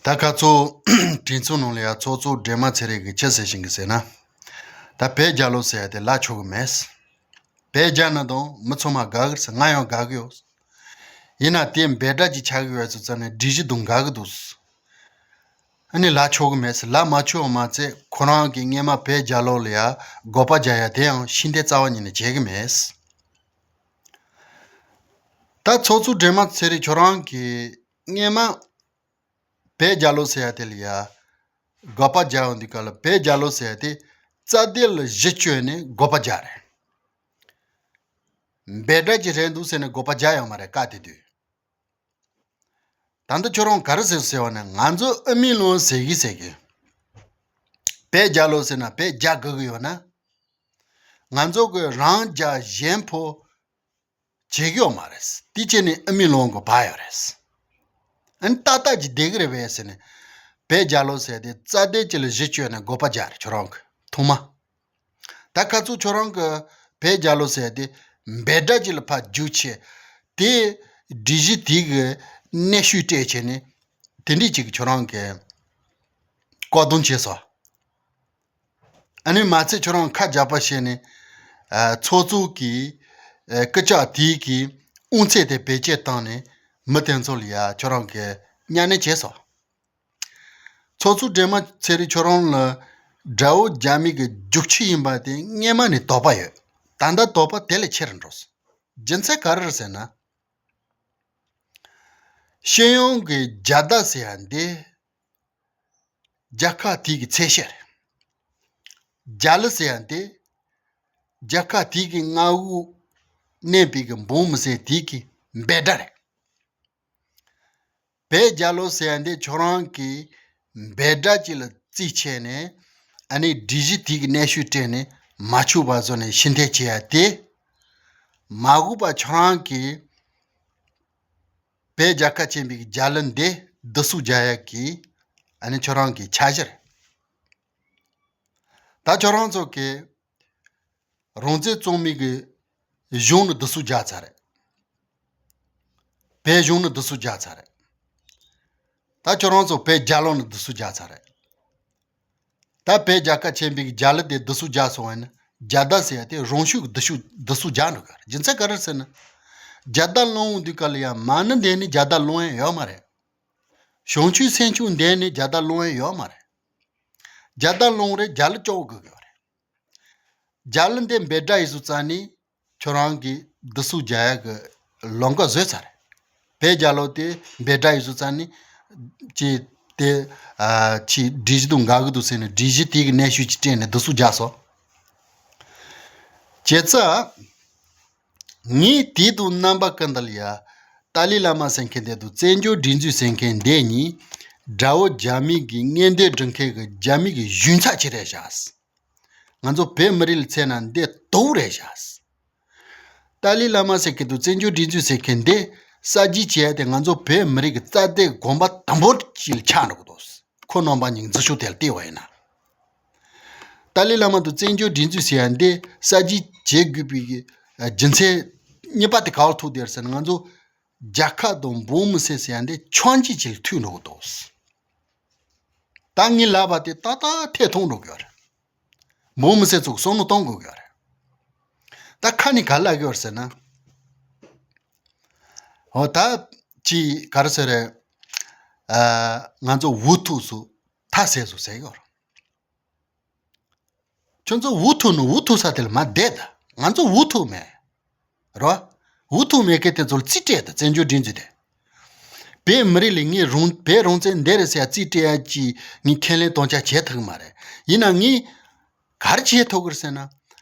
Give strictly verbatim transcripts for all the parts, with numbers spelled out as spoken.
ད་ཁ་ཚོ་དྲིན་ཚོ་ནང་ལ་ཡ་ཚོགས་གཙོ་སྒྲོལ་མ་ཚེ་རིང་གིས་ཅི་ཟེར་བཞིན་གི་ཟེར་ན། ད་བོད་རྒྱལ་ལོ་ཟེར་ཡ་དེ་ལབ་ཆོག་གི་མེད། བོད་རྒྱལ་ནི་དང་མི་ཚང་མ་དགའ་གི་རེད་ཟེར། ང་ཡང་དགའ་གི་ཡོད། ཡིན་ན་དེ་འབོད་སྒྲ་ཅིག་ཆགས་གི་ཡོད་ཚོད་ཙམ་ནས་སྒྲིག་གཞི་དང་འགལ་གི་འདུག། ཨ་ནི་ལབ་ཆོག་གི་མེད་ཟེར། ལབ་མ་ཆོག་མ་ཚད་ཁོ་རང་གིས་སྔས་མ་བོད་རྒྱལ་ལོ་ལ་ཡ་དགག་པ་རྒྱག་ཡ་དེ་ཡང་ཤིན་ཏུ་རྩ་བ་ཉིད་ནས་བྱེད་གི་མེད། ད་ཚོགས་གཙོ་སྒྲོལ་མ་ཚེ་རིང་ཁྱོད་རང་གིས་སྔས་མ་བོད་རྒྱལ་ལོ་ཟེར་ཡ་དེ་ལ་ཡ་དགག་པ་རྒྱག་ཡོང་དུས་སྐབས་ལ། བོད་རྒྱལ་ལོ་ཟེར་ཡ་དེ་རྩ་དོན་ལ་གཞི་བཅོལ་ནས་དགག་པ་རྒྱག་རེད། འབོད་སྒྲ་ཅིག་རེད་འདུག་ཟེར་ནས་དགག་པ་རྒྱག་ཡོད་མ་རེད། བཀའ་དེ་དུས། ད་ལྟ་ཁྱོད་རང་ག་རེ་ཟེར་ཟེར་བ་ན། ང་ཚོ་ཨ་མི་ལོང་ཟེར་གི་ཟེར་གི། བོད་རྒྱལ་ལོ་ཟེར་ན་བོད་རྒྱལ་དགོས་གི་ཡོད་ན། ང་ཚོ་གི་རང་རྒྱལ་གཞན་ཕམ་བྱེད་གི་ཡོད་མ་རེད། དེ་བྱས་ནས་ཨ་མི་ལོང་གི་བབས་ཡོད་རེད། ཨ་ནི་ཏག་ཏག་ཅིག་བསྡད་གི་རེད་པས་ཟེར་ནས། བོད་རྒྱལ་ལོ་ཟེར་དེ་རྩ་དོན་ཅིག་ལ་གཞི་བཅོལ་ནས་དགག་པ་རྒྱག་རེད་ཁྱོད་རང་གིས་ཐོག་མ། ད་ཁ་ཚུར་ཁྱོད་རང་གིས་བོད་རྒྱལ་ལོ་ཟེར་དེ་འབོད་སྒྲ་ཅིག་ལ་ཕར་བསྒྱུར་བྱས། དེ་སྒྲིག་གཞི་དེ་གི་གནས་ཤུལ་སྤྲད་བྱས་ནས་དེ་འདྲས་ཅིག་ཁྱོད་རང་གིས་བཀག་སྡོམ་བྱས་སོང་། ཨ་ནི་མ་ཚད་ཁྱོད་རང་ཁ་རྒྱག་པ་བྱས་ནས། ཨ། ཚོགས་གཙོ་གི། ཨ། སྐུ་ཕྱག་དེ་གི་དབུ་ཚད་དེ་བེད་སྤྱོད་བཏང་ནས་མི་དེ་ཚོ་ལ་ཡ་ཁྱོད་རང་གིས་གཉའ་གནོན་བྱས་སོང་། ཚོགས་གཙོ་སྒྲོལ་མ་ཚེ་རིང་ཁྱོད་རང་ལ་དགྲ་བོ་རྒྱ་མི་གི་རྒྱུག་ཁྱི་ཡིན་པ་དེ་སྔས་མ་ནས་དོགས་པ་ཡོད། ད་ལྟ་དོགས་པ་དེ་ལས་ཆེ་རུ་འགྲོ་སོང་། རྒྱུ་མཚན་ག་རེ་རེད་ཟེར་ན། སྤྱི་ཡོངས་ཀྱི་རྒྱལ་དར་ཟེར་ཡ་འདི་རྒྱལ་ཁབ་དེ་གི་ཚད་གཞི་རེད། རྒྱལ་གླུ་ཟེར་ཡ་འདི་རྒྱལ་ཁབ་དེ་གི་མངའ་འོག་གནས་པའི་གི་འབངས་མི་སེར་དེ་གི་འབོད་སྒྲ་རེད། བོད་རྒྱལ་ལོ་ཟེར་ཡ་འདི་ཁྱོད་རང་གིས་འབོད་སྒྲ་ཅིག་ལ་རྩིས་བྱས་ནས། ཨ་ནི་སྒྲིག་གཞི་དེ་གི་གནས་ཤུལ་སྤྲད་ནས་མ་ཆོག་པ་བཟོ་ནས་ཕྱིར་འཐེན་བྱེད་ཡ་དེ། མ་འོངས་པ་ཁྱོད་རང་གིས་བོད་རྒྱལ་ཁབ་ཆེན་པོའི་རྒྱལ་གླུ་འདི་བསྡུ་གསོག་རྒྱག་ཡ་གི། ཨ་ནི་ཁྱོད་རང་གི་འཆར་གཞི་རེད། ད་ཁྱོད་རང་ཚོ་གི་རང་བཙན་བཙོང་མི་གི་གཞུང་ནི་བསྡུ་གསོག་རྒྱག་ཚར་རེད། བོད་གཞུང་ནི་བསྡུ་གསོག་རྒྱག་ཚར་རེད། ད་ཁྱོད་རང་ཚོ་བོད་རྒྱལ་ལོ་ནི་བསྡུ་གསོག་རྒྱག་ཚར་རེད། ད་བོད་རྒྱལ་ཁབ་ཆེན་པོའི་རྒྱལ་གླུ་དེ་བསྡུ་གསོག་རྒྱག་སོང་བས་ན། རྒྱལ་དར་ཟེར་ཡ་དེ་རང་ཤུགས་བསྡུ་གསོག་བསྡུ་གསོག་རྒྱག་འགྲོ་གི་རེད། རྒྱུ་མཚན་ག་རེ་ཟེར་ན། རྒྱལ་དར་སློང་འོང་དུས་སྐབས་ལ་ཡ་མ་ཎི་འདོན་ནས་རྒྱལ་དར་སློང་ཡ་ཡོད་མ་རེད། བྱང་ཆུབ་སེམས་མཆོག་འདོན་ནས་རྒྱལ་དར་སློང་ཡ་ཡོད་མ་རེད། རྒྱལ་དར་སློང་རེད། རྒྱལ་གླུ་སྐྱོར་དགོས་ཀྱི་ཡོད་རེད། རྒྱལ་གླུ་འདི་འབོད་སྒྲ་ཡིན་སོང་ཙང་ནི་ཁྱོད་རང་གིས་བསྡུ་གསོག་རྒྱག་ཡ་གི་ལམ་ཁ་བཟོས་ཚར་རེད། བོད་རྒྱལ་ལོ་དེ་འབོད་སྒྲ་ཡིན་སོང་ཙང་ནི་ཅི་དེ། ཨ། ཅི་སྒྲིག་གཞི་དང་འགལ་གི་འདུག་ཟེར་ནས་སྒྲིག་གཞི་དེ་གི་གནས་ཤུལ་ཅིག་སྤྲད་ནས་བསྡུ་གསོག་རྒྱག་སོང་། བྱས་ཙང་། ངས་དེ་དང་རྣམ་པ་ཀུན་ཏུ་ལ་ཡ། ཏཱ་ལའི་བླ་མ་ཟེར་མཁན་དེ་དང་བཙན་བྱོལ་སྒྲིག་འཛུགས་ཟེར་མཁན་དེ་གཉིས་དགྲ་བོ་རྒྱ་མི་གི་གཉེན་འདུན་སྒྲིག་མཁན་གི་རྒྱ་མི་གི་གཞུང་ཚབ་ཅིག་རེད་བཞག། ང་ཚོ་བོད་མི་རིགས་ལ་མཚོན་ན་འདི་དུག་རེད་བཞག། ཏཱ་ལའི་བླ་མ་ཟེར་མཁན་དང་བཙན་བྱོལ་སྒྲིག་འཛུགས་ཟེར་མཁན་འདི་གསར་བརྗེ་བྱས་ཏེ་ང་ཚོ་བོད་མི་རིགས་ཀྱི་རྩ་དོན་གོམ་པ་དང་པོ་ཅིག་ལ་ཆགས་འགྲོ་གི་འདུག། ཁོ་རྣམ་པ་གཉིས་འཛུལ་ཞུགས་དེ་ལ་བལྟས་པ་ཡིན་ན། ཏཱ་ལའི་བླ་མ་དང་བཙན་བྱོལ་སྒྲིག་འཛུགས་ཟེར་ཡ་འདི་གསར་བརྗེ་བྱེད་དགོས་པའི་རྒྱུ་མཚན་གཉིས་པ་དེ་ག་པར་ཐུག་བསྡད་ཟེར་ན། ང་ཚོ་རྒྱལ་ཁབ་དང་འབངས་མི་སེར་ཟེར་ཡ་འདི་ཆགས་འཇིག་ཅིག་ལ་ཐུག་འགྲོ་གི་འདུག། ད་ངས་ལབ་པ་དེ་ཏག་ཏག་ཐད་གཏོང་འགྲོ་གི་ཡོད་རེད། འབངས་མི་སེར་ཚོ་གི་བསམ་བློ་གཏོང་དགོས་ཀྱི་ཡོད་རེད། ད་ཁ་ནས་ག་ལབ་ཀྱི་ཡོད་རེད་ཟེར་ན། འོ་ད་ཅི་ག་རེ་ཟེར་རེད། ཨ། ང་ཚོ་འུ་ཐུག་སོང་། ཐབས་ཟད་སོང་ཟེར་གྱི་ཡོད་རེད། ཁྱོད་ཚོ་འུ་ཐུག་ནི་འུ་ཐུག་ས་དེ་ལ་མ་བསྡད་ད། ང་ཚོ་འུ་ཐུག་མེད། རོ། འུ་ཐུག་མེད་མཁན་དེ་ཚོར་རྩིས་སྤྲད་དང་། བཙན་བྱོལ་སྒྲིག་འཛུགས་དེ། བོད་མི་རིགས་ལ་ངས་རང་བོད་རང་བཙན་འདི་རེད་ཟེར་ཡ་རྩིས་སྤྲད་ཡ་ཅིག་ངས་ཁས་ལེན་དམ་བཅའ་བྱེད་ཐུབ་ཀྱི་མ་རེད། ཡིན་ན་ངས་ག་རེ་བྱེད་ཐུབ་ཀྱི་རེད་ཟེར་ན།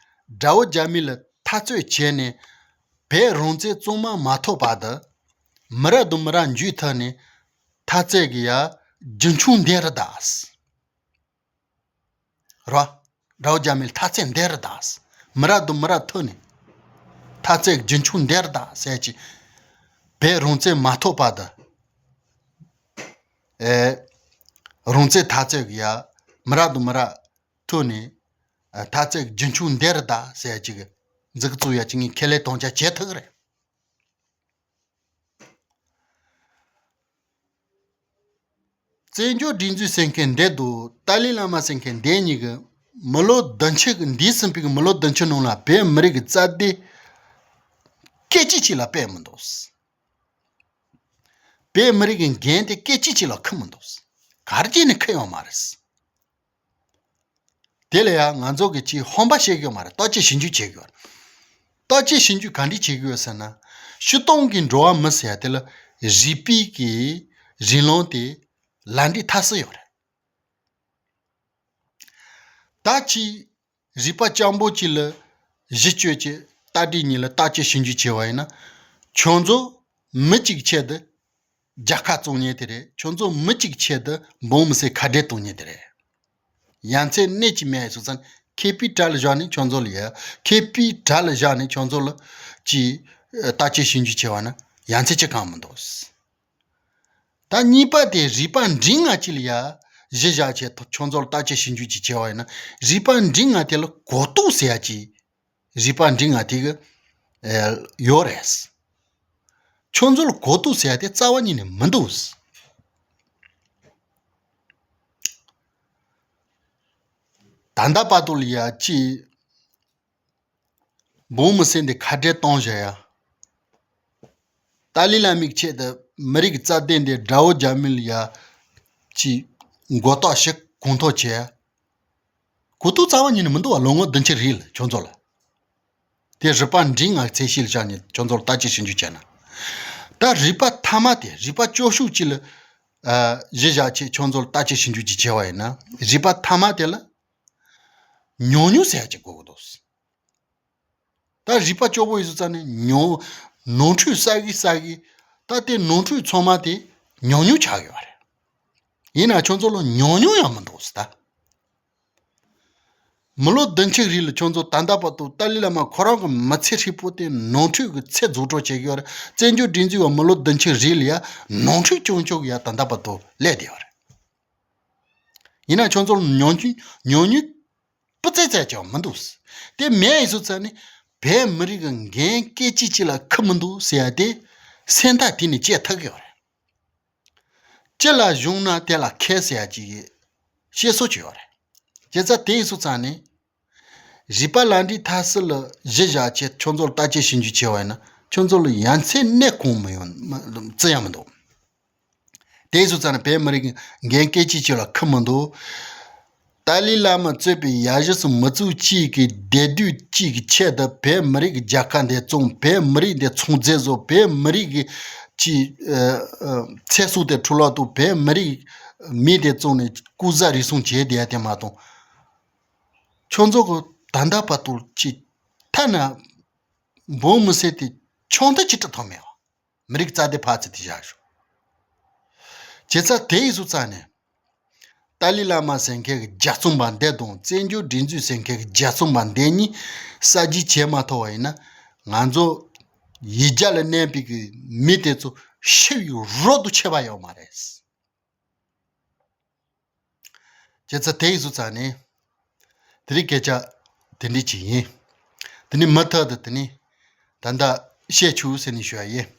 དགྲ་བོ་རྒྱ་མི་ལ་འཐབ་རྩོད་བྱས་ནས་བོད་རང་བཙན་གཙང་མ་མ་ཐོབ་བར་དུ། མི་རབས་དང་མི་རབས་མཇུག་མཐུད་ནས་འཐབ་རྩོད་ཀྱི་ཡ་རྒྱུན་འཁྱོངས་འདི་རེད་ད། རོ། དགྲ་བོ་རྒྱ་མི་ལ་འཐབ་རྩོད་འདི་རེད་ད། མི་རབས་དང་མི་རབས་མཐུད་ནས་འཐབ་རྩོད་རྒྱུན་འཁྱོངས་འདི་རེད་ད་ཟེར་གྱི། བོད་རང་བཙན་མ་ཐོབ་བར་དུ། ཨེ། རང་བཙན་འཐབ་རྩོད་ཀྱི་ཡ། མི་རབས་དང་མི་རབས་མཐུད་ནས། ཨ། འཐབ་རྩོད་རྒྱུན་འཁྱོངས་འདི་རེད་ད་ཟེར་གྱི་འཛུགས་བཙུགས་ཡ་ཅིག་ངས་ཁས་ལེན་དམ་བཅའ་བྱེད་ཐུབ་ཀྱི་རེད། བཙན་བྱོལ་སྒྲིག་འཛུགས་ཟེར་མཁན་འདི་དང་ཏཱ་ལའི་བླ་མ་ཟེར་མཁན་འདི་གཉིས་ཀྱིས་མི་ལོ་བདུན་ཅུ་གི་འདས་ཟིན་པའི་གི་མི་ལོ་བདུན་ཅུ་ནང་ལ་བོད་མི་རིགས་ཀྱི་རྩ་དོན་སྐད་ཅིག་ཅིག་ལ་ཕན་མི་འདུག་བོད་མི་རིགས་ཀྱི་འགན་དེ་སྐད་ཅིག་ཅིག་ལ་འཁུར་མི་འདུག་ག་རེ་བྱས་ནས་འཁུར་ཡོད་མ་རེད། དེ་ལ་ཡང་ང་ཚོ་གིས་ཅིག་ཧམ་པ་བཤད་ཀྱི་ཡོད་མ་རེད། བརྟག་དཔྱད་ཞིབ་འཇུག་བྱེད་ཀྱི་ཡོད་རེད། བརྟག་དཔྱད་ཞིབ་འཇུག་ག་འདྲས་བྱེད་ཀྱི་ཡོད་ཟེར་ན། སྤྱིར་བཏང་གི་འགྲོ་བ་མི་ཟེར་ཡ་དེ་ལ་རིག་པའི་གི་རིང་ལུགས་དེ་ལག་འབྲེལ་མཐའ་གསུམ་ཡོད་རེད། ད་ཅིག་རིག་པ་སྤྱང་པོ་ཅིག་ལ་གཞི་བཅོལ་གྱི་ལྟ་གྲུབ་གཉིས་ལ་བརྟག་དཔྱད་ཞིབ་འཇུག་བྱས་པ་ཡིན་ན། ཁྱོད་ཚོ་མི་གཅིག་ཆེད་དུ་རྒྱལ་ཁ་བཙོང་མཁན་དེ་རེད། ཁྱོད་ཚོ་མི་གཅིག་ཆེད་དུ་འབངས་མི་སེར་ཁ་བྲལ་གཏོང་མཁན་དེ་རེད། ཡ་མཚན་གནས་ཀྱི་མེད་སོང་ཙང་མཁས་པའི་གྲལ་ལ་བཞག་ནས་ཁྱོད་ཚོ་ལ་ཡ། མཁས་པའི་གྲལ་ལ་བཞག་ནས་ཁྱོད་ཚོ་ལ་ཅིག་བརྟག་དཔྱད་ཞིབ་འཇུག་བྱས་པ་ན་ཡ་མཚན་ཅི་གང་མི་འདུག་ད་གཉིས་པ་དེ་རིག་པ་འབྲིང་ང་ཅིག་ལ་ཡ་གཞི་བཞག་བྱས་ཁྱོད་ཚོ་ལ་བརྟག་དཔྱད་ཞིབ་འཇུག་ཅིག་བྱས་པ་ཡིན་ན། རིག་པ་འབྲིང་ང་དེ་ལ་གོ་རྟོགས་ཟེར་ཡ་ཅིག་རིག་པ་འབྲིང་ང་དེ་གི་ཨེ་ཡོད་རེད། ཁྱོད་ཚོ་ལ་གོ་རྟོགས་ཟེར་ཡ་དེ་རྩ་བ་ཉིད་ནས་མི་འདུག་ད་ལྟ་བར་དུ་ལ་ཡ་ཅིག་འབངས་མི་སེར་འདི་ཁ་བྲལ་གཏོང་བཞག་ཡ། ཏཱ་ལའི་བླ་མའི་ཆེད་དུ་མི་རིགས་ཀྱི་རྩ་དོན་འདི་དགྲ་བོ་རྒྱ་མི་ལ་ཡ་ཅིག་མགོ་བཏགས་ཤིག་གོང་ཐོག་བྱས། གོ་རྟོགས་རྩ་བ་ཉིད་ནས་མི་འདུག་བ། ལོ་ངོ་བདུན་ཅུ་རིང་ལ་ཁྱོད་ཚོ་ལ། དེ་རིག་པ་འབྲིང་ང་ཚད་གཞི་ལ་བཞག་ནས་ཁྱོད་ཚོ་ལ་བརྟག་དཔྱད་ཞིབ་འཇུག་བྱས་ན། ད་རིག་པ་མཐའ་མ་དེ་རིག་པ་སྐྱོ་ཤོས་ཅིག་ལ་ཨ་གཞི་བཞག་ཆེད་ཁྱོད་ཚོ་ལ་བརྟག་དཔྱད་ཞིབ་འཇུག་ཅིག་བྱས་པ་ཡིན་ན། རིག་པ་མཐའ་མ་དེ་ལ་ཉམས་མྱོང་ཟེར་ཡ་ཅིག་དགོས་ཀྱི་འདུག་ད་རིག་པ་སྐྱོ་པོ་ཡིན་སོང་ཙང་ནས་ཉོ་ནོར་འཁྲུལ་བསགས་གི་བསགས་གི། ད་དེ་ནོར་འཁྲུལ་ཚང་མ་དེ་ཉམས་མྱོང་ཆགས་ཡོད་རེད། ཡིན་ན་ཁྱོད་ཚོ་ལ་ཉམས་མྱོང་ཡང་མི་འདུག་ཟེར་ད། མི་ལོ་བདུན་ཅུ་རིང་ལ་ཁྱོད་ཚོ་ད་ལྟ་བར་དུ་ཏཱ་ལའི་བླ་མ་ཁོ་རང་གི་མི་ཚེ་ཧྲིལ་པོ་དེ་ནོར་འཁྲུལ་གི་ཚེ་རྫོགས་གྲོགས་བྱེད་ཀྱི་ཡོད་རེད། བཙན་བྱོལ་སྒྲིག་འཛུགས་པ་མི་ལོ་བདུན་ཅུ་རིང་ལ་ཡ་ནོར་འཁྲུལ་རྐྱང་རྐྱང་གི་ཡ་ད་ལྟ་བར་དུ་སླེབས་བསྡད་ཡོད་རེད། ཡིན་ན་ཁྱོད་ཚོ་ལ་ཉམས་མྱོང་ཉམས་མྱོང་སྤུ་རྩེ་རྩེ་ཀྱང་མི་འདུག་དེ་མེད་ཡིན་སོང་ཙང་ནི་བོད་མི་རིགས་ཀྱི་འགན་སྐད་ཅིག་གཅིག་ལ་འཁུར་མི་འདུག་ཟེར་ཡ་དེ་སེམས་ཐག་དེ་ནས་བཅད་ཐུབ་ཀྱི་ཡོད་རེད། སྤྱི་ལ་ཞུགས་ན་དེ་ལ་མཁས་ཟེར་ཡ་ཅིག་གི་བཤད་སྲོལ་ཅིག་ཡོད་རེད། བྱས་ཙང་དེ་ཡིན་སོང་ཙང་ནི་རིག་པ་ལག་འབྲེལ་མཐའ་གསུམ་ལ་གཞི་བཞག་ཆེད་ཁྱོད་ཚོ་ལ་བརྟག་དཔྱད་ཞིབ་འཇུག་བྱས་པ་ཡིན་ན་ཁྱོད་ཚོ་ལ་ཡ་མཚན་གནས་གང་མི་ཡོང་། རྩི་ཡ་མི་འདུག་དེ་སོང་ཙང་ནས་བོད་མི་རིགས་འགན་སྐད་ཅིག་གཅིག་ལ་འཁུར་མི་འདུག་ཏཱ་ལའི་བླ་མ་གཙོས་པའི་ཡ་གཞི་སོགས་མི་ཚོགས་གཅིག་གི་བདེ་སྡུག་གཅིག་གི་ཆེད་དུ་བོད་མི་རིགས་ཀྱི་རྒྱལ་ཁ་འདི་བཙོང་། བོད་མི་རིགས་འདི་ཚོང་རྫས་བཟོ། བོད་མི་རིགས་ཀྱི་ཅིག་ཚེ་སྲོག་དེ་འཕྲོ་བརླག་གཏོང་། བོད་མི་རིགས་མི་དེ་བཙོང་ནས་སྐུ་ཟ་རུལ་སུངས་བྱས་བསྡད་ཡ་དེ་མ་གཏོགས། ཁྱོད་ཚོ་གི་ད་ལྟ་བར་དུ་ཅིག་ཐ་ན་འབངས་མི་སེར་དེ་ཆང་དུ་ཅི་སྤྲད་ཐུབ་མེད་བ། མི་རིགས་རྩ་དོན་ཕར་ཚུར་དེ་བཞག་ཤོག་བྱས་ཙང་དེ་ཡིན་སོང་ཙང་ནས། ཏཱ་ལའི་བླ་མ་ཟེར་མཁན་གྱི་རྒྱལ་བཙོང་པ་འདི་དང་བཙན་བྱོལ་སྒྲིག་འཛུགས་ཟེར་མཁན་གྱི་རྒྱལ་བཙོང་པ་འདི་གཉིས་གསར་བརྗེ་བྱེད་མ་ཐུབ་པ་ཡིན་ན། ང་ཚོ་ཡུལ་གྱར་ལ་གནས་པའི་གི་མི་དེ་ཚོ་ཤི་བའི་རོ་དང་ཁྱད་པར་ཡོད་མ་རེད། བྱས་ཙང་དེ་ཡིན་སོང་ཙང་ནས། དེ་རིང་སྐད་ཆ་དེ་འདྲ་ཅིག་ཡིན། དེ་ནས་མུ་མཐུད་དུ་དེ་ནས་ད་ལྟ་བཤད་ཆོག་ཟེར་ནས་ཞུ་ཡ་ཡིན།